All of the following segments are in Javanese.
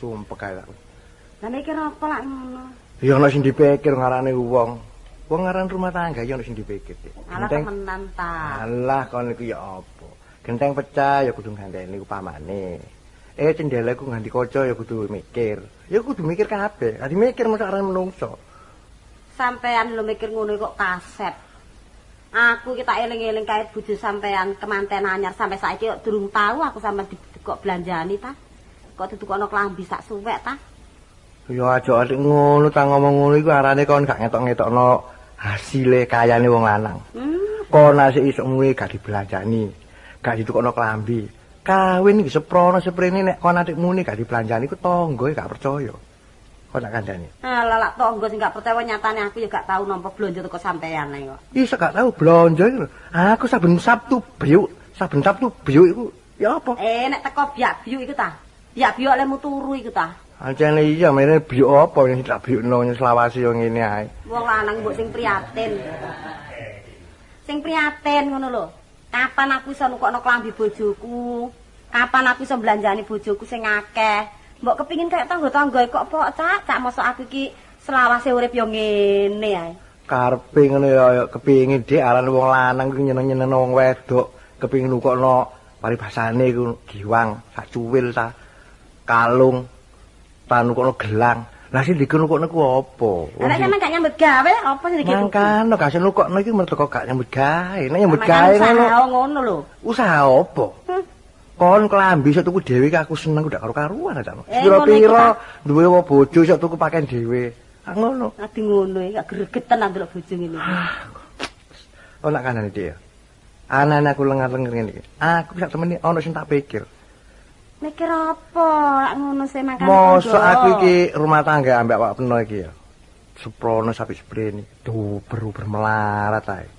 Sumpek ae aku. Lah mikir apa lak ngono? Ya ana sing dipikir ngarane wong. Wong ngaran rumah tangga ya ana sing dipikir. Alah temenan ta. Alah kon iku ya apa? Genteng pecah ya kudu ganteni upamane. Cendela ku ganti kaca ya kudu mikir. Ya kudu mikir kabeh. Dadi mikir mosok aran menungso. Sampean lho mikir ngono kok kasep. Aku ki tak eling-eling kae bojo sampean kemanten anyar sampe saiki kok durung tau aku sampean kok belanjani ta. Kok ditukono klambi sak suwek ta? Ya aja atik ngono ta ngomong ngono iku arane kon gak ngetok-ngetokno hasile kayane wong lanang. Kon asik isuk muwe gak dibelanjani, gak ditukokno klambi. Kawin iki seprono seprene nek kon atik muni gak dibelanjani iku tangga gak percaya. Kon tak kandhani. Alah lak tangga sing gak percaya nyatane aku ya gak tau nampa blonjo teko sampean ae kok. Iso gak tau blonjo iku lho. Aku saben Sabtu biuk, saben Sabtu biuk iku ya apa? Nek teko biak-biuk iku ta. Biak-biuk lemu turu iku ta. Ancene iya mene biuk apa yang tak biukno selawase yo ngene ae. Wong lanang mbok sing prihatin. Sing prihatin ngono lho. Kapan aku iso nukokno klambi bojoku? Kapan aku iso mblanjani bojoku sing akeh? Mbok kepingin kaya tangga-tangga kok apa cak, cak mosok aku iki selawase urip yo ngene ae. Karepe ngono ya kepingin Dik aran wong lanang kuwi nyeneng-nyenengno wong wedok, kepingin nukokno paribasane iku giwang sak cuwil ta. Kalung tanukokno gelang. Lah sing dikenukokno ku apa? Nek sampean gak nyambut gawe apa sing dikenukokno? Mangkano gak sing nukokno iki mergo gak nyambut gawe. Nek nyambut gawe ngono ngono lho. Usaha apa? Kon klambi iso tuku dhewe iki aku seneng ndak karo-karuan ta. Pira-pira duwe bojo iso tuku pakaian dhewe. Ah ngono. Adi ngono iki gak gregeten ndelok bojo ngene iki. Oh nak kandhane Dik ya. Anane aku lengar-lengar ngene iki. Aku sak temene ana sing tak pikir. Mikir apa? Lak ngono sih makane. Mosok aku iki rumah tangga ambek awak peno iki ya. Suprono sapi sprene, duber-uber melarat ae.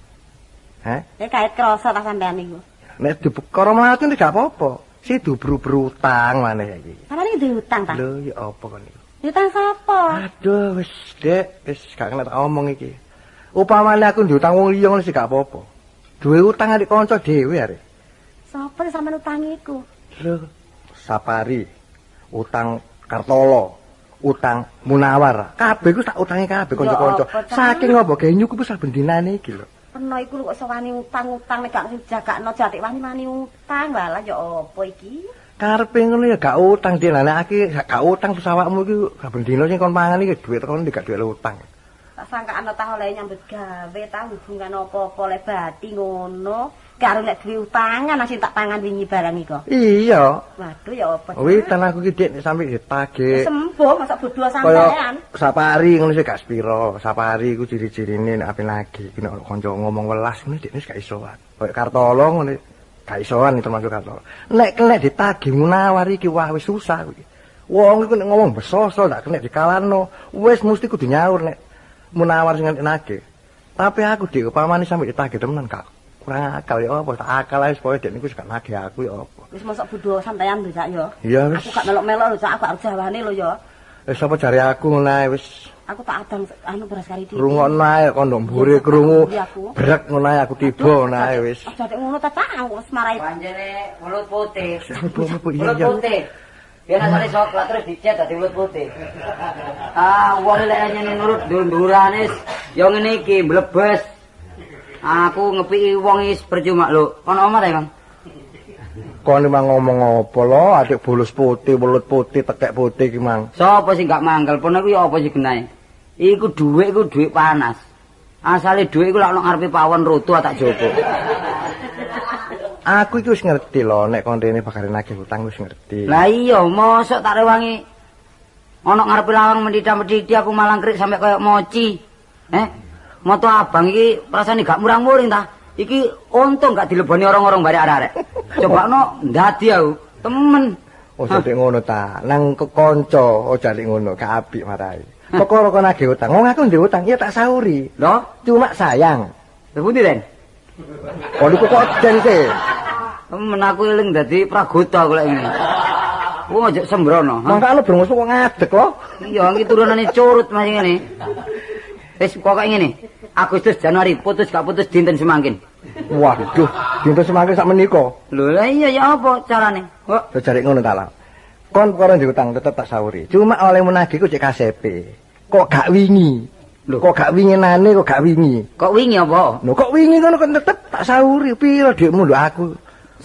Heh? Kait krasa ta sampean niku. Nek dibekara melarat iki gak apa-apa. Si duber-uber utang maneh iki. Sampeyan iki duwe utang ta? Lho, ya apa kon niku? Utang sapa? Aduh, wis Dik, wis gak kena tak omong iki. Upamane aku duwe utang wong liya ngono sih gak apa-apa. Duwe utang adik kanca dhewe arek. Sapa sing sampean utangi iku? Lho, Sapari, utang Kartolo, utang Munawar. Kabeh iku tak utangi kabeh kanca-kanca. Saking apa gawe nyukupi saben dinane iki lho. Peno iku lho kok iso wani utang-utang nek gak jagakno jatik wani-wani utang. Walah ya apa iki? Karepe ngono ya gak utang Dik. Lah nek aku gak utang terus awakmu iki saben dina sing kon mangan iki dhuwit kon gak dhuwit utang. Tak sangkaan ta oleh nyambut gawe ta hubungan apa-apa oleh bati ngono. Karo nek duwe utangan sing tak pangan wingi barang iku. Iya. Waduh ya apa. Kuwi tan aku iki Dik nek sampe ditagih. Sembuh masa bodho sampean. Sapari ngono sih gak sepiro. Sapari iku ciri-cirine nek ape lagi iki nek kanca ngomong welas ngene Dik wis gak isoan. Kayak Kartolo ngene gak isoan termasuk Kartolo. Nek kena ditagih Munawar iki wah wis susah kuwi. Wong iku nek ngomong besoso gak kena dikalahno. Wis mesti kudu nyaur nek Munawar sing nagih. Tapi aku Dik upamane sampe ditagih temenan gak kurang akal ya apa tak akal ae supaya dek niku gak nagih aku ya apa. Wis mosok bodho sampean lho Cak ya. Iya wis. Aku gak melok-melok lho Cak, aku gak jawane lho ya. Wis apa jare aku ngono ae wis. Aku tak adang anu beras kari iki. Rungokno ae kon ndok mburi krungu. Brek ngono ae aku tiba ngono ae wis. Aja tek ngono ta Cak, aku wis marai. Panjene welut putih. Welut putih. Biar asale coklat terus dicet dadi welut putih. Ah, wong lek nyene nurut ndur-ndurane ya ngene iki mlebes. Aku ngepiki wong is percuma lho. Ono omah ta, Bang? Kon mang ngomong apa lho, adik bulus putih, welut putih, tekek putih iki mang. Sopo sing gak mangkel? Pono kuwi apa sih genahe? Iku dhuwit iku dhuwit panas. Asale dhuwit iku lak ono ngarepe pawon rutu tak jupuk. Aku iki wis ngerti lho nek kon rene bakal nagih utang wis ngerti. Lah iya, mosok tak rewangi ono ngarepe lawang mendida-mendidi aku malang krik sampe koyo mochi. Moto abang iki rasane gak murang-muring ta. Iki untung gak dileboni orang-orang bare arek-arek. Cobakno ndadi aku, temen. Ojo dik ngono ta. Nang kanca ojo dik ngono, gak apik marai. Perkara kon nagih utang. Wong aku ndek utang ya tak sauri. Lho, cuma sayang. Lha pundi, Den? Kon iku kok den sih. Temen aku eling dadi pragota aku lek ngene. Wong aja sembrono. Mangkane brengos kok ngadeg lho. Iya, iki turunane curut mas ngene. Wis pokoke ngene. Agustus Januari putus gak putus dinten semangkin. Waduh, dinten semangkin sak menika. Lho lah iya ya apa carane? Kok jare ngono ta lah. Kon perkara ndek utang tetep tak sauri. Cuma oleh menagih ku cek KCP. Kok gak wingi? Lho kok gak winginane kok gak wingi? Kok wingi apa? Lho kok wingi ngono kon tetep tak sauri. Piro dhuwitmu nduk aku?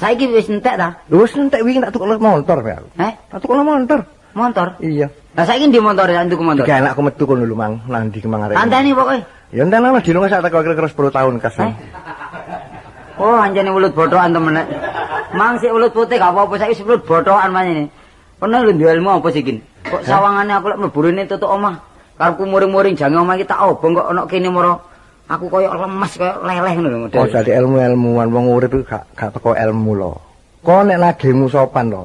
Saiki wis entek ta? Lho wis entek wingi tak tukokno motor pe aku. Heh? Tak tukokno motor. Motor? Iya. Lah saiki ndi montore tuku motor? Iki anakku metu kono lho Mang, nang ndi kemang arek. Anteni pokoke. Ya enteni lah dilunga sak teko kira-kira 10 tahun kas. Oh, anjene welut botokan temen nek. Mang sik welut putih gak apa-apa saiki welut botokan manene. Pernah lho duwe ilmu apa sih iki? Kok sawangane aku lek mlebu rene tutuk omah. Karepku muring-muring jange omah iki tak obong kok ana kene moro. Aku koyo lemes koyo leleh ngono lho model. Oh, dadi ilmu-ilmuwan wong urip iku gak teko ilmu lho. Kon nek nagimu sopan lho.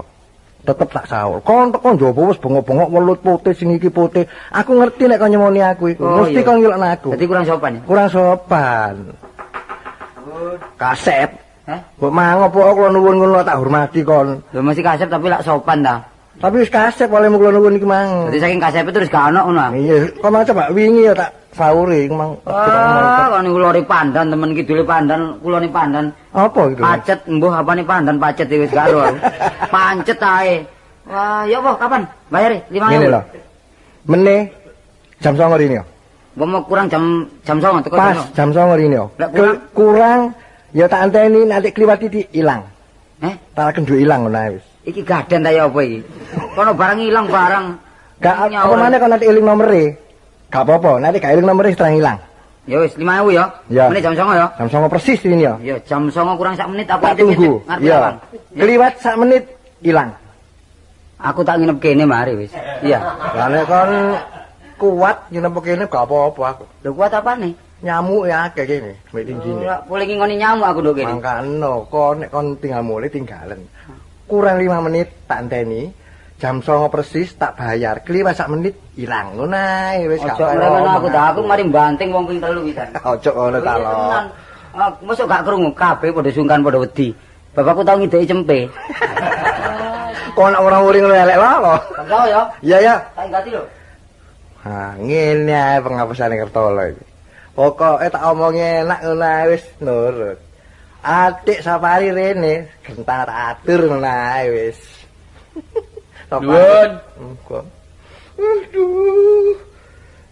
Tetep tak saur. Kon teko njaba wis bengok-bengok welut putih sing iki putih. Aku ngerti nek kon nyemoni aku iku. Oh, mesti kon ngilokno aku. Dadi kurang sopan ya? Kurang sopan. Kasep. Heh? Mbok mang apa kula nuwun ngono tak hormati kon. Lho mesti kasep tapi lak sopan ta. Tapi wis kasep olehmu kula nuwun iki mang. Dadi saking kasepe terus gak ono ngono. Iya, kon mang coba wingi ya tak sauri iku mang. Ah, kon niku lori pandan temen kidule pandan, kulone pandan. Apa iku? Pacet mbuh apane pandan pacet iki wis gak ero. Pancet ae. Wah, ya apa kapan? Bayar 5.000. Ngene lho. Meneh jam 09.00 rene yo. Mbok mau kurang jam 09.00 teko. Pas jam 09.00 rene yo. Kurang ya tak anteni nanti kliwat titik ilang. Eh? Tak kenduk ilang ngono ae wis. Iki gaden ta ya apa iki? Kono barang ilang barang. Gak apa maneh kon nanti eling nomere. Gak apa-apa, nanti gak eling nomere terang ilang. Ya wis 5.000 ya. Ya. Meneh jam 09.00 ya. Jam 09.00 persis ini ya. Ya jam 09.00 kurang sak menit aku tak tunggu. Ya. Kliwat sak menit ilang. Aku tak nginep kene mari wis. Iya. Lah nek kon kuat nginep kene gak apa-apa aku. Lho kuat apane? Nyamuk ya akeh kene, mek tinggine. Ora boleh ngingoni nyamuk aku nduk kene. Mangkano kon nek kon tinggal mulih tinggalen. Kurang 5 menit tak enteni. Jam 09.00 persis tak bayar. Kliwat sak menit ilang ngono ae wis gak apa. Ojo aku dah aku mari banting wong ping 3 pisan. Ojo ngono ta lho. Mosok gak krungu kabeh padha sungkan padha wedi. Bapakku tau ngideki cempe. Kon ora uring ngono elek lho. Tau ya? Iya ya. Tak ganti lho. Ha ngene ae pengapusane Kertolo iki. Pokoke tak omongi enak ngono ae wis nurut. Adik safari rene gentang tak atur ngono ae wis. Nuwun. Muga. Aduh.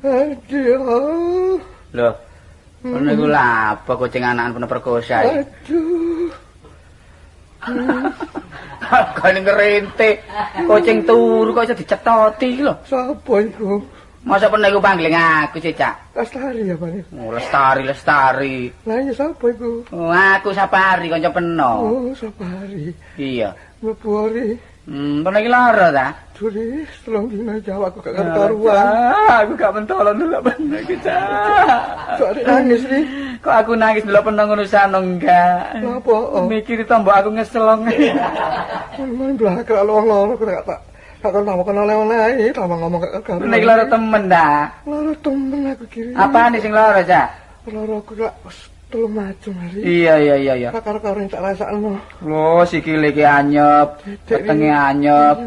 Aduh. Lho. Ngono iku lha apa kucing anakan penuh perkosa iki? Aduh. Kok ngerente kucing turu kok iso dicetoti iki lho. Sapa iku? Masa pernah iku pangling aku sih, Cak? Lestari ya, Pak. Oh, Lestari, Lestari. Lah iya sapa iku? Oh, aku Sapari kanca peno. Oh, Sapari. Iya. Mlebu ori. Peno iki lara ta? Duri, telung dina Jawa aku gak karuan. Aku gak mentolong ndelok peno iki, Cak. Kok nangis ri? Kok aku nangis ndelok peno ngono sano enggak? Lha apa? Mikir tombo aku ngeselong. Mun blakrak wong loro kok gak tak gak kon tambah kenal oleh tambah ngomong gak karuan. Nek lara temen ta? Lara temen aku kiri. Apane sing lara, Cak? Lara aku gak telung macem hari. Iya. Gak karo-karo tak rasakno. Lho, sikile iki anyep, wetenge anyep,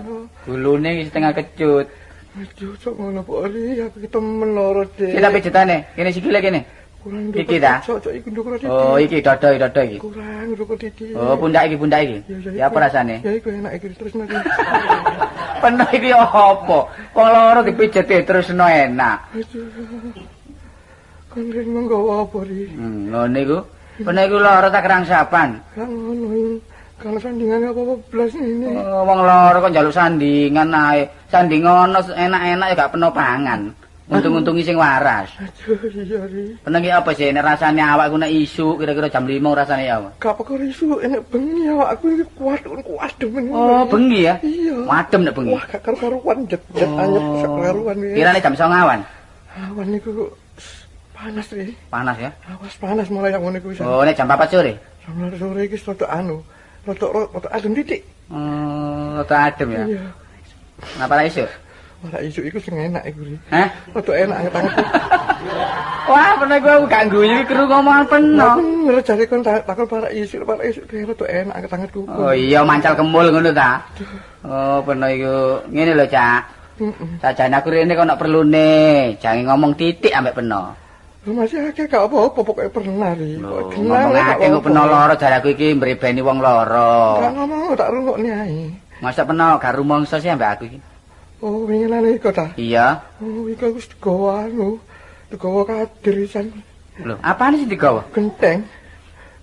gulune iki setengah kecut. Aduh, cok ngono kok ri, aku iki temen lara, Dik. Kita pijetane, kene sikile kene. Kurang iki ta? Cok, iki ndukur titik. Oh, iki dada iki. Kurang ndukur titik. Oh, pundak iki. Ya apa rasane? Ya iku enak iki terus nanti. Penuh iki apa? Wong loro dipijeti terusno enak. Aduh. Kon rene menggawa apa ri? Ngono iku. Penuh iku loro tak kerangsapan. Lah ngono. Kalau sandingan apa-apa blas ini. Oh, wong loro kok njaluk sandingan ae. Sandingono enak-enak ya gak penuh pangan. Untung-untungi sing waras. Aduh, iya ri. Peneng iki apa sih nek rasane awakku nek isuk kira-kira jam 5 rasane ya apa? Gak perkara isuk enek bengi awakku iki kuat demen. Oh, bengi ya? Iya. Wadem nek bengi. Wah, gak karu-karuan jet-jet anyep sak karuan iki. Kirane jam 09.00 awan. Awan niku panas ri. Panas ya? Awas panas mulai yang ngono iku wis. Oh, nek jam 4 sore. Jam 4 sore iki rada anu, rada adem titik. Oh, rada adem ya. Iya. Napa ra isuk? Ora isuk iku sing enak iku ri. Hah? Rada enak anget-anget. Wah, pernah gua aku gak guyu iki kru ngomongan peno. Bener jare kon takon para isuk rada enak anget-angetku. Oh iya, mancal kemul ngono ta. Oh, peno iku ngene lho, Cak. Heeh. Sajane aku rene kok ono perlune, jangan ngomong titik ambek peno. Masih akeh gak apa-apa pokoke pernah ri. Ngomong akeh kok peno lara jare aku iki mbrebeni wong lara. Gak ngomong tak rungokne ae. Masa peno gak rumangsa sih ambek aku iki. Oh, winginane iku ta? Iya. Oh, iku wis digawa anu. Digawa kadir isan. Lho, apane sing digawa? Genteng.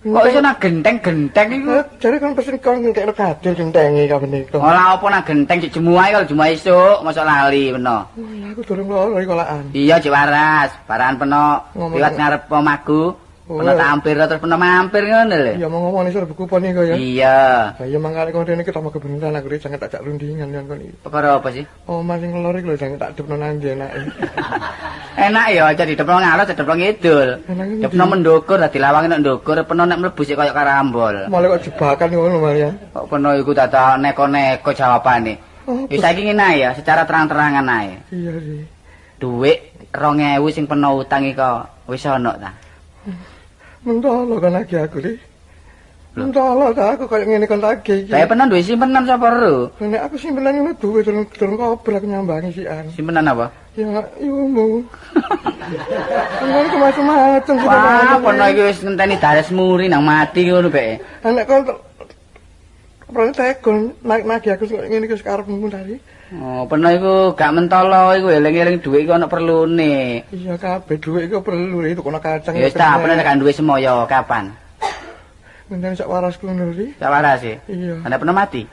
Kok iso nang genteng-genteng iku? Jare kon pesen kon ngentekno kadir gentenge kapan iku. Ora apa nang genteng cek jemu ae kalau jemu esuk, mosok lali peno. Oh, aku durung lara iku lakan. Iya, cek waras. Baran peno liwat ngarep omahku. Peno tampir terus peno mampir ngono lho. Iya, mau ngomong isor buku pon iku ya. Iya. Lah iya mangkane kon rene ketemu kebenaran aku jangan tak jak rundingan kan kon iki. Perkara apa sih? Oh, masing lor iku lho jangan tak depno nang ndi enake. Enak ya aja didepno ngalor, didepno ngidul. Depno mendukur dadi lawange nek ndukur peno nek mlebu sik kaya karambol. Malah kok jebakan ngono malah. Kok peno iku dadak neko-neko jawabane. Wis saiki ngene ae ya, secara terang-terangan ae. Iya sih. Dhuwit 2000 sing peno utang iku wis ana ta? Mentolo kan lagi aku ri. Mentolo ta aku koyo ngene kon lagi iki. Lah peno duwe simpenan sapa ro? Nek aku simpenan ngono duwe durung kober aku nyambangi sian. Simpenan apa? Ya ibu. Ngono ku macem-macem. Wah, peno iki wis ngenteni dares muri nang mati ngono beke. Nek kon prone tegon naik-naik aku kok ngene iki wis karepmu tadi. Oh, peno iku gak mentolo iku eling-eling dhuwit iku ana perlune. Iya kabeh dhuwit iku perlu itu kono kacang. Ya wis ta, peno nek gak duwe semoyo kapan? Ngenteni sak warasku ngono ri. Sak waras e? Iya. Nek peno mati?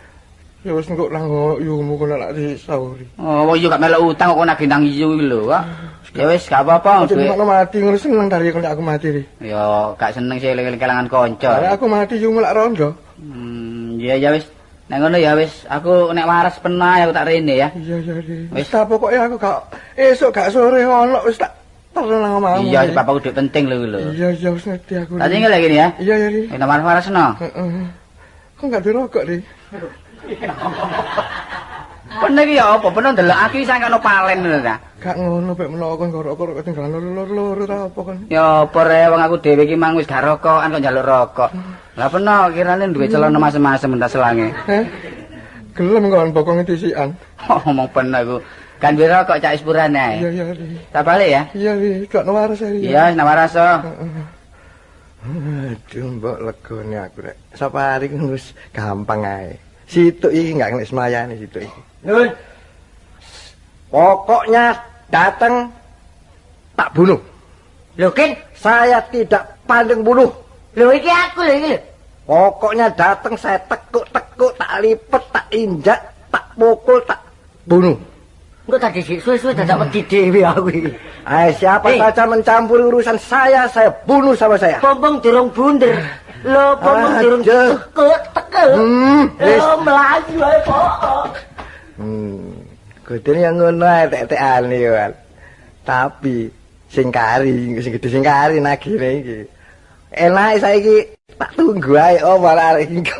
Ya wis engko nang yumu kono lak disauri. Oh, wong yo gak melok utang kok nagih nang yu iki lho, kok. Ya wis gak apa-apa. Nek mati ngono seneng ta nek aku mati ri. Ya gak seneng sih eling-eling kelangan kanca. Nek aku mati yumu lak rondo. Iya ya wis. Nek ngono ya wis, aku nek waras peno aku tak rene ya. Iya iya iya. Wis ta pokoke aku gak esuk gak sore ono wis tak terus nang omahmu. Iya, sebab aku dhuwit penting lho lho. Iya iya wis ngerti aku. Tak tinggal lagi ya. Iya iya. Nek waras no. Heeh. Kok gak dirokok ri? Peno iki ya apa? Peno ndelok aku iki sangkano palen ngono ta. Gak ngono pek menawa kon rokok ketinggalan loro-loro ta apa kon. Ya apa re wong aku dhewe iki mang wis gak rokokan kok njaluk rokok. Lah peno kirane duwe celana masem-masem entas selange. Heh. Gelem kon bokong disikan. Ngomong peno aku. Kan duwe rokok cak ispurane ae. Iya iya. Tak balik ya? Iya iya, gak waras ya. Iya, nek waras o. Aduh mbok legone aku rek. Sapa hari wis gampang ae. Situk iki gak nek semayane situk iki. Nun. Pokoknya datang tak bunuh. Lho, Kin, saya tidak pandang bunuh. Lho iki aku lho iki lho. Pokoknya datang saya tekuk-tekuk, tak lipet, tak injak, tak pukul, tak bunuh. Engko tadi suwe-suwe dadak wedi dhewe aku iki. Ayo siapa saja mencampuri urusan saya bunuh sama saya. Pompong durung bunder. Lho, pompong durung tekuk-tekuk. Lho mlayu ae pokok. Kudune yang ngono ae tek-tekane yo. Tapi sing kari, sing gedhe sing kari nagine iki. Enak saiki tak tunggu ae oh malah arek iki.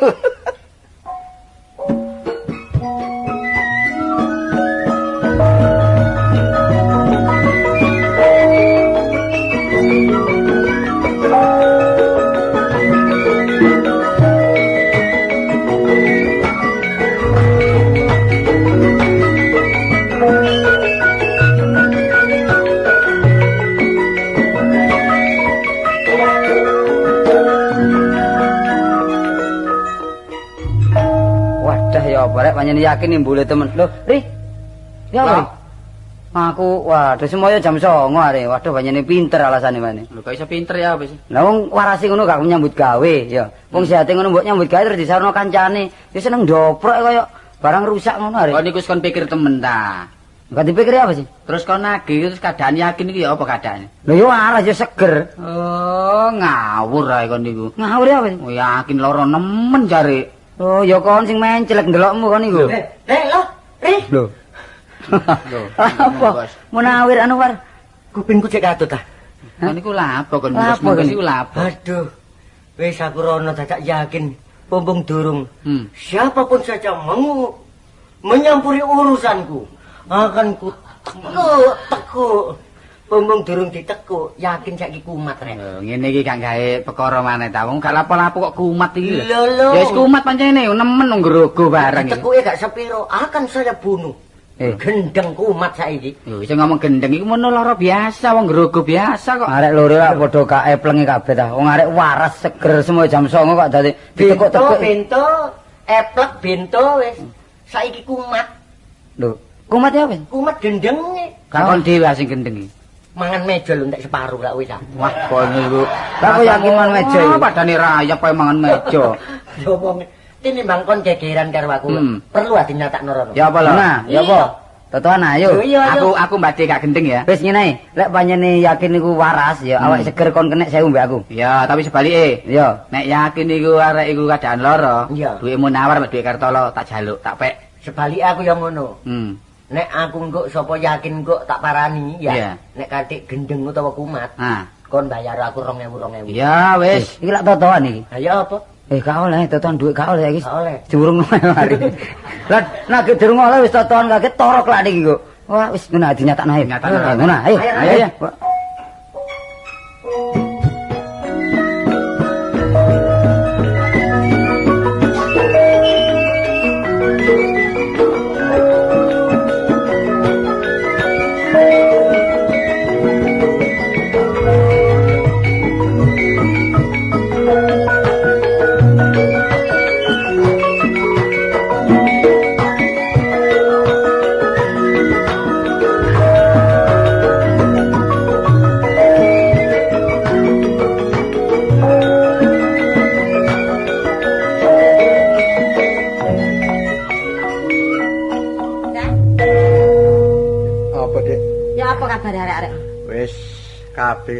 Rek pancen yakin mbule temen. Lho, Ri. Ya apa? Aku waduh semoyo jam 09.00 are. Waduh pancen pinter alasane mane. Lho kok iso pinter ya apa sih? Lah wong warasi ngono gak nyambut gawe ya. Wong sehate ngono mbok nyambut gawe terus disarno kancane. Ya seneng ndoprok kaya barang rusak ngono are. Kok niku kon pikir temen ta. Enggak dipikir apa sih? Terus kon nagih terus keadaan yakin iki ya apa keadaane? Lho ya waras ya seger. Oh, ngawur ae kon niku. Ngawur ya apa sih? Oh, yakin lara nemen jare. Oh, ya kon sing mencelek ndelokmu kon niku. Lho, Ri. Lho. Lho. Apa? Munawir anu war. Kupingku cek katut ta. Kon niku lha apa kon mungkus iku lha apa? Aduh. Wis aku rono dadak yakin pumpung durung. Siapapun saja mau menyampuri urusanku akan ku tekuk. Pumpung durung ditekuk, yakin saiki kumat rek. Lho, ngene iki gak gawe perkara maneh ta. Wong gak lapo-lapo kok kumat iki lho. Ya wis kumat pancene nemen nang grogo bareng iki. Tekuke gak sepiro, akan saya bunuh. Gendeng kumat saiki. Lho, sing ngomong gendeng iku mono lara biasa, wong grogo biasa kok. Arek loro lak padha gak eplenge kabeh ta. Wong arek waras seger semua jam 09.00 kok dadi ditekuk-tekuk. Bento, eplek bento wis. Saiki kumat. Lho, kumat ya apa? Kumat gendenge. Gak kon dhewe sing gendeng iki. Mangan meja lho entek separuh lak wis. Wah, kon niku. Lah kok yakin mangan meja iki? Padane rayap ae mangan meja. Ya wong tinimbang kon gegeran karo aku. Perlu ati nyatakno rono. Ya apa lho? Nah, ya apa? Totoan ayo. Aku mbade gak gendeng ya. Wis ngene ae, lek panjene yakin niku waras ya awake seger kon kenek 1000 mbek aku. Ya, tapi sebalike. Ya. Nek yakin niku arek iku keadaan lara, duwekmu nawar mek duwe Kartolo tak jaluk, tak pek. Sebalike aku ya ngono. Nek aku engko sapa yakin engko tak parani ya. Nek katik gendeng utawa kumat, kon bayar aku 2000 2000. Ya wis, iki lak totoan iki. Ha ya apa? Gak oleh totoan dhuwit gak oleh iki. Gak oleh. Durung mari. Lah nek durung oleh wis totoan kaget torok lak niki kok. Wah wis ngono dinyatakno ae. Ngono ayo. Ayo.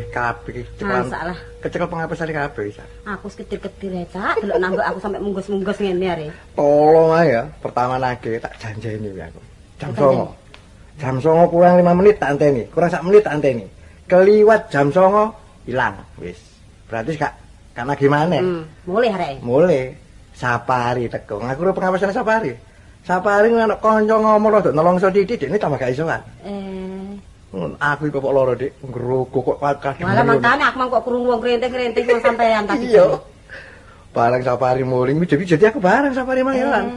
Kabeh masalah. Kecekel pengapesane kabeh wis. Aku wis kedir-kedir ae, Cak. Delok nambah aku sampe munggus-munggus ngene are. Tolong ae ya, pertama nagih tak janjeni aku. Jam 09.00. Jam 09.00 kurang 5 menit tak anteni, kurang sak menit tak anteni. Keliwat jam 09.00 ilang wis. Berarti gak nagih maneh. Mulih arek. Mulih. Sapari teko. Aku ro pengapesane Sapari. Sapari ana kanca ngomong rada nelongso titik, dekne tambah gak iso kan. Aku iki kok lara, Dik. Ngrogo kok kadang. Malah mangkane aku mang kok krungu wong krenteng-krenteng wong sampean tadi. Iya. Barang Sapari muling, jadi aku barang Sapari mang ilang.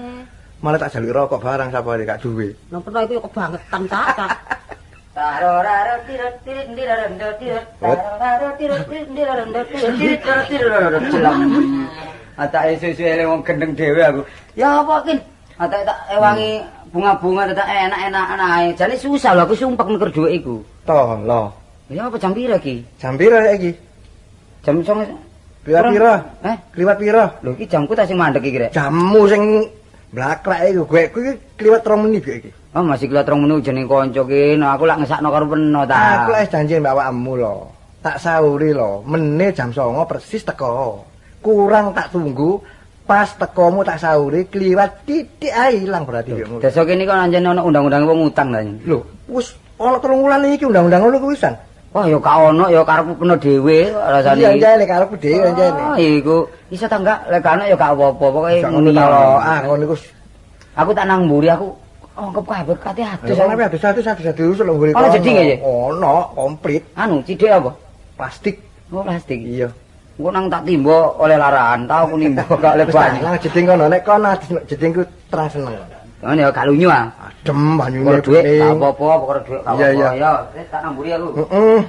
Malah tak jaluk rokok barang Sapari gak duwe. Lho peno iku yo kebangetan, Cak. Atake susu eling wong gendeng dhewe aku. Ya apa kin? Atake tak ewangi bunga-bunga tetep enak-enakan ae. Jane susah lho aku sumpek mikir dhuwit iku. Tolo. Ya apa jam pira iki? Jam pira iki? Jam 09.00. Pira-pira? Kliwat pira? Lho iki jamku ta sing mandek iki rek. Jammu sing mlaklak iku gue iki kliwat 2 menit iki. Oh masih kliwat 2 menit jeneng kanca ki. Nah, aku lak ngesakno karo peno ta. Aku lek janji mbak awakmu lho. Tak sauri lho, meneh jam 09.00 persis teko. Kurang tak tunggu. Pas tekomu tak sauri kliwat titik ae ilang berarti yo. Desa kene kok anjen ana undang-undang wong utang ta. Lho, wis ana 3 wulan iki undang-undang ngono kuwi wisan. Wah ya gak ono ya karepku peno dhewe rasane. Iya anjene karepku dhewe anjene. Oh iku iso ta enggak lek gak ono ya gak apa-apa pokoke ngono ta lho. Ah ngono iku aku tak nang mburi aku ongkep kabeh kate adus. Lah sampe adus-adus lho mburi. Ono jeding ya? Ono komplit. Anu cidhek apa? Plastik. Oh plastik. Iya. Engko nang tak timba oleh larahan, tau aku nimba gak oleh banyu. Nang jeding kono nek kono jedingku terang seneng. Ngono ya gak lunyu ah. Adem banyune dhuwit gak apa-apa, perkara dhuwit gak apa-apa. Ya, wis tak nang mburi aku. Heeh.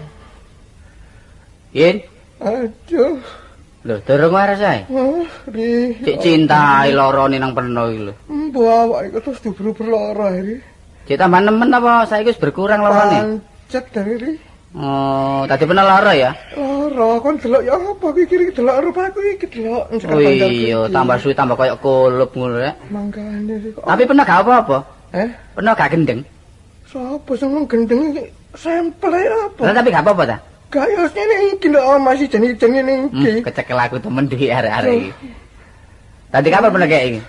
Yen. Aduh. Lho, durung waras ae. Ri. Cek cintai lorone nang peno iki lho. Mbok awak iku terus dubur lara iki. Cek tambah nemen apa saiki wis berkurang lorone? Pancet dari. Oh, tadi pernah lara ya? Lara, kon delok ya apa iki kiri delok rupaku iki delok. Oh iya, tambah suwi tambah koyo kulup ngono rek. Mangkane kok. Tapi pernah gak apa-apa? Eh? Pernah gak gendeng? Sopo sing ngomong gendeng iki sampel apa? Lah tapi gak apa-apa ta? Gak ya ngene iki lho masih jeneng ngene iki. Kecekel aku temen duwe arek-arek iki. Tadi kapan pernah kayak iki?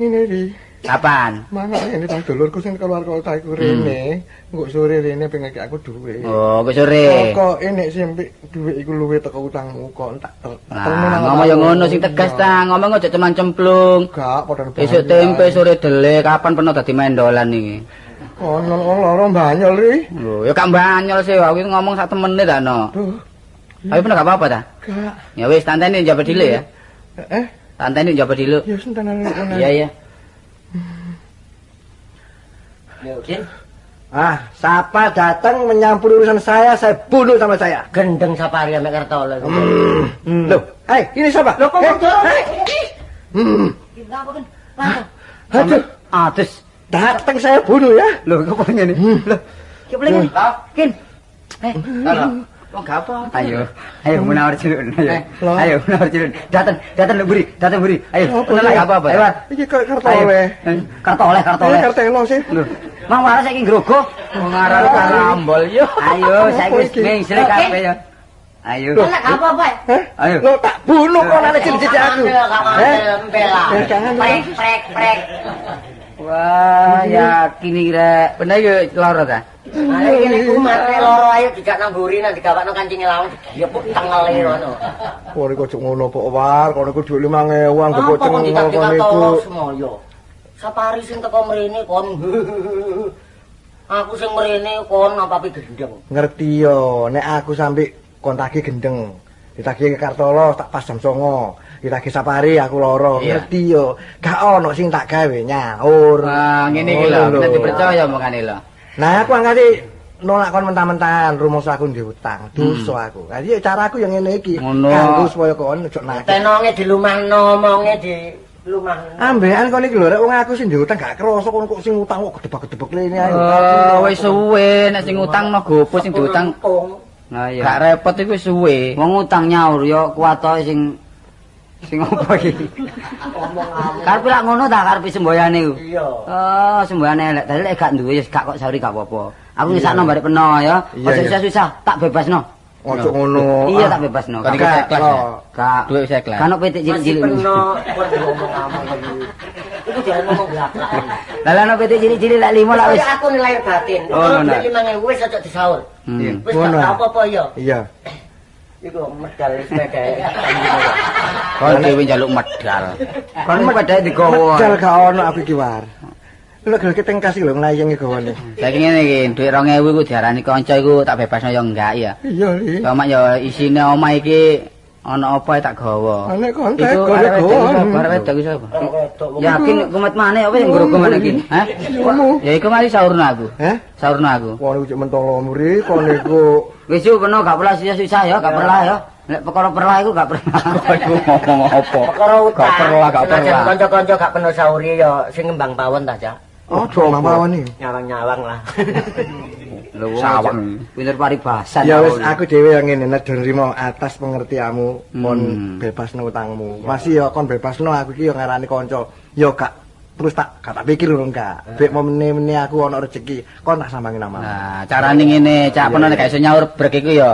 Ngene iki. Kapan? Mana ini tang dulurku sing keluar kota iku rene, engko sore rene pengen ngekek aku dhuwit. Oh, engko sore. Pokoke nek sing dhuwit iku luwe teko utangmu kok tak terno nang. Ngomong ya ngono sing tegas ta, ngomong aja cuman cemplung. Gak padha. Esuk tempe sore dele, kapan pernah dadi mendolan iki? Ono loro banyol iki. Lho, ya gak banyol sih, aku ngomong sak temene ta no. Tapi pernah gak apa-apa ta? Gak. Ya wis, tantene njaba dile ya. Tantene njaba dile. Ya wis entenane. Iya, iya. Ah, siapa datang menyampuri urusan saya bunuh sama saya. Gendeng Sapari ambek Kartolo. Loh, hey, ini siapa? Loh, kok Aduh, atus. Datang saya bunuh ya. Loh, kok ngene? Loh, ki boleh Kin. Lho. Wong gak apa. Ayo, ayo menawar cilun. Ayo. Ayo menawar cilun. Dateng, dateng lho buri, dateng buri. Ayo, gak apa-apa. Ayo. Iki koyo kartole. Kartole, kartole. Kartelo sih. Lho. Mang waras saiki grogoh. Wong aran karambol yo. Ayo, saiki wis mengsrek kabeh yo. Ayo. Lah gak apa-apa. Ayo. Lho tak bunuh kok nek cilik-cilik aku. Prek prek prek. Wah, yakin iki rek. Bener yo loro ta? Ayo iki nek kumat loro ayo dijak nang mburi nang digawakno kancinge lawang digepuk tengele ngono. Kono iku aja ngono pok war, kono iku dhuwit 5000 anggep cengel kono iku. Semoyo. Sapari sing teko mrene kon. Aku sing mrene kon ngapapi gendeng. Ngerti yo, nek aku sampe kon tagih gendeng. Ditagih ke Kartolo tak pas jam 09.00. Ditagih Sapari aku loro. Ngerti yo. Gak ono sing tak gawe nyaur. Wah, ngene iki lho, nek dipercaya omongane lho. Nah, aku angkate nolak kon mentah-mentahan rumangsa aku ndek utang, dosa aku. Lah iya caraku yang ngene iki. Kanggo supaya kon ojo nagih. Tenonge dilumahno, omonge dilumahno. Ambekan kon iki lho rek wong aku sing ndek utang gak krasa kon kok sing utang kok gedebak-gedebek lene ae. Oh, wis suwe nek sing utang no gopo sing diutang. Nah iya. Gak repot iku wis suwe. Wong utang nyaur ya kuwatoe sing sing opo iki? Omong-omong. Karepe lak ngono ta karepe semboyane iku. Iya. Oh, semboyane elek. Dadi lek gak duwe ya gak kok sauri gak apa-apa. Aku ngesakno barek peno ya. Aja susah-susah, tak bebasno. Ojo ngono. Iya tak bebasno. Kan iki ikhlas ya. Gak. Duwe wis ikhlas. Kan pitik cilik-cilik. Peno kon ngomong-ngomong iki. Iku jangan ngomong blak-blak. Lah lah ono pitik cilik-cilik lek 5 lak wis. Aku nilai batin. Oh, Duit 5000 wis aja disaur. Wis gak apa-apa ya. Iya. Iku medal sepeda. Kon dhewe njaluk medal. Kon sepeda digawa. Medal gak ono aku iki war. Lho gelek tengkas iki lho nglayengi gawane. Saiki ngene iki, dhuwit 2000 iku diarani kanca iku tak bebasno ya enggak ya. Iya iki. Cuma ya isine omah iki ana apa tak gawa. Nek kon tak gawa. Arek wedok iku sapa? Yakin kumat maneh apa sing grogo maneh iki? Hah? Ya iku mari saurno aku. Heh? Saurno aku. Kon iku cek mentolo muri kon iku. Wis yo peno gak perlu susah-susah ya, gak perlu ya. Nek perkara perlah iku gak pernah. Aku ngomong apa? Perkara utang. Gak perlah, gak perlah. Kanca-kanca gak peno sauri ya sing ngembang pawon ta, Cak. Oh, ngembang pawon iki. Nyawang-nyawang lah. Lho sawang pinter paribasan. Ya wis aku dhewe yang ngene nedon rimo atas pengertianmu kon bebasno utangmu. Masih ya kon bebasno aku iki ya ngarani kanca. Ya gak terus tak gak tak pikir lho enggak. Bek mene-mene aku ana rezeki kon tak sambangi namamu. Nah, carane ngene, Cak peno nek gak iso nyaur brek iku ya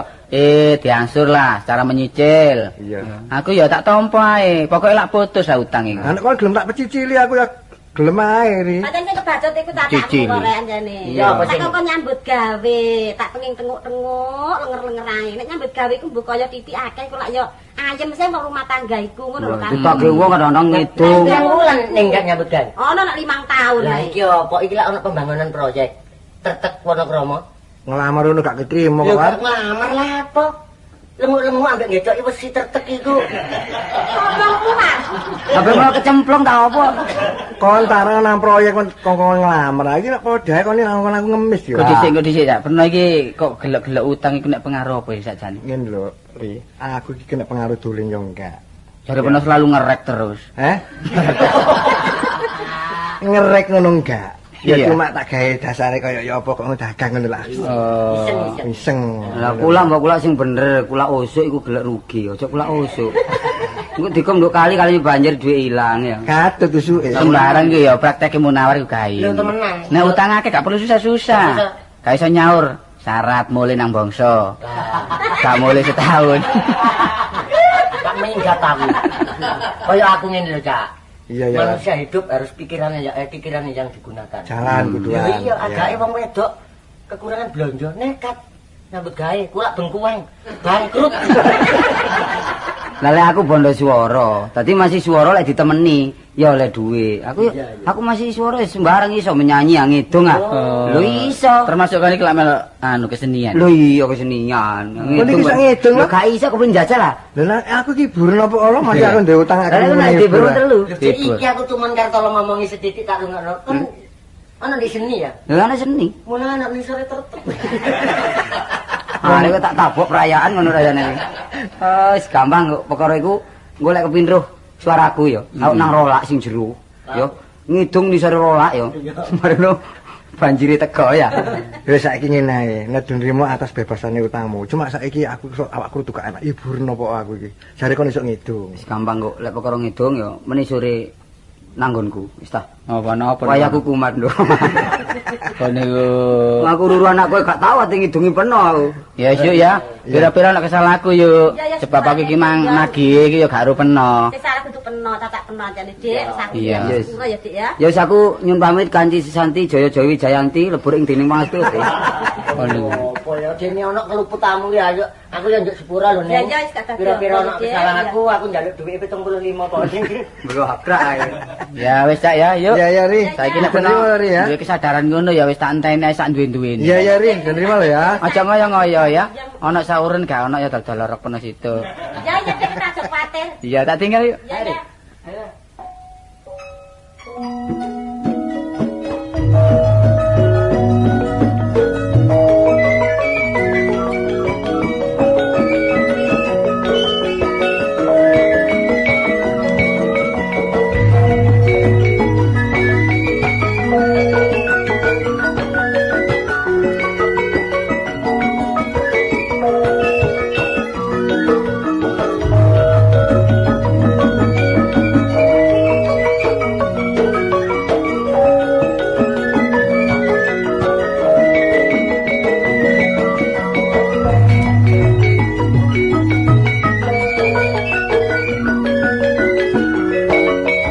diangsur lah secara menyicil. Iya. Aku ya tak tampa ae, pokoke lak putus lah utang iku. Lah nek kon gelem tak pecicili aku ya gelem ae ri. Pancen sing kebacut iku tak aku kok rek anjane. Tak kok nyambut gawe, tak pengin tenguk-tenguk, lenger-lenger ae. Nek nyambut gawe iku mbok kaya titik akeh kok lak ya ayem sing wong rumah tangga iku ngono lho kan. Ditagih wong kadang-kadang ngitung. Pirang wulan ning gak nyambut gawe? Ono nek 5 tahun. Lah iki apa iki lak ono pembangunan proyek Tertek Wonokromo. Ngelamar ngono gak ketrima kok. Lho ngelamar lah apa? Lemu-lemu ambek ngecoki wesi tertek iku. Ngomongmu, Mas. Sampe malah kecemplung ta apa? Kon tarang nang proyek kon kon ngelamar. Iki nek padha kon nang aku ngemis yo. Kok dhisik Cak. Pernah iki kok gelek-gelek utang iku nek pengaruh apa ya sakjane? Ngene lho, Ri. Aku iki kena pengaruh dolen yo enggak. Jare pernah selalu ngerek terus. Heh? Ngerek ngono enggak? Ya cuma tak gawe dasare kaya ya apa kok dagang ngono lah. Oh. Iseng. Lah kula mbok kula sing bener, kula usuk iku gelek rugi, aja kula usuk. Engko dikom nduk kali banjir duwe ilang ya. Katut usuke. Sembarang ku ya prakteke Munawar ku gawe. Lho temenan. Nek utang akeh gak perlu susah-susah. Gak iso nyaur. Syarat mulih nang bangsa. Gak mulih setahun. Gak minggat aku. Kaya aku ngene lho, Cak. Iya ya. Manusia hidup harus pikirannya ya, pikirannya yang digunakan. Jalan kuduan. Iya, agake wong wedok kekurangan blonjo nekat nyambut gawe, kulak bengkuang, bangkrut. Lah lek aku bondo swara, dadi masih swara lek ditemeni ya oleh duwe. Aku aku masih swara sembarang iso menyanyi ngidung ah. Lho iso. Termasuk kan iki lak melok anu kesenian. Lho iya kesenian. Ngidung. Iso ngidung lho gak iso kepengin jajal lah. Lho aku iki hiburan apa ora masih aku ndek utang aku. Lah nek diburu telu. Iki aku cuman karo tolong ngomongi sethithik tak rungokno. Kan ana di seni ya? Lha ana seni. Mulane ana nisore tertep. Ah nek tak tabok perayaan ngono rayane. Wis gampang kok perkara iku engko lek kepindruh suaraku ya. Aku nang rolak sing jero ya. Ngidung nisore rolak ya. Marino banjire tega ya. Wis saiki ngene ae, nek nrimo atas bebasane utangmu. Cuma saiki aku awakku kudu gak enak hiburan apa aku iki. Jare kon iso ngidung. Wis gampang kok lek perkara ngidung ya meni sore nanggonku. Wis ta. Apa-apa. Wayaku kumat lho. Kon niku. Aku ruru anak kowe gak tau ati ngidungi peno aku. Ya yuk ya. Pira-pira nek kesalahku yuk. Sebab aku iki mang nagih iki ya gak ro peno. Sing salah kudu peno, cacak peno ancene Dik. Wis aku ya ya Dik ya. Ya wis aku nyun pamit kanci Susanti Jaya Jawi Jayanti lebur ing dening pangastuti. Kon niku. Apa ya dene ana keluputamu ya ayo. Aku ya njuk sepura lho Nek. Pira-pira ana kesalahan aku njaluk dhuwit 75 kok. Bro akrak ae. Ya wis Cak ya yuk. Ya ya Ri. Saiki nek peno duwe kesadaran ngono ya wis tak enteni ae sak duwe-duwene. Iya ya Ri, nerima lho ya. Aja ngoyo-ngoyo ya. Ana sauren gak ana ya dodol lorok peno situ. Ya ya Dik, tak aja kuwatir. Iya tak tinggal yuk. Ya ya.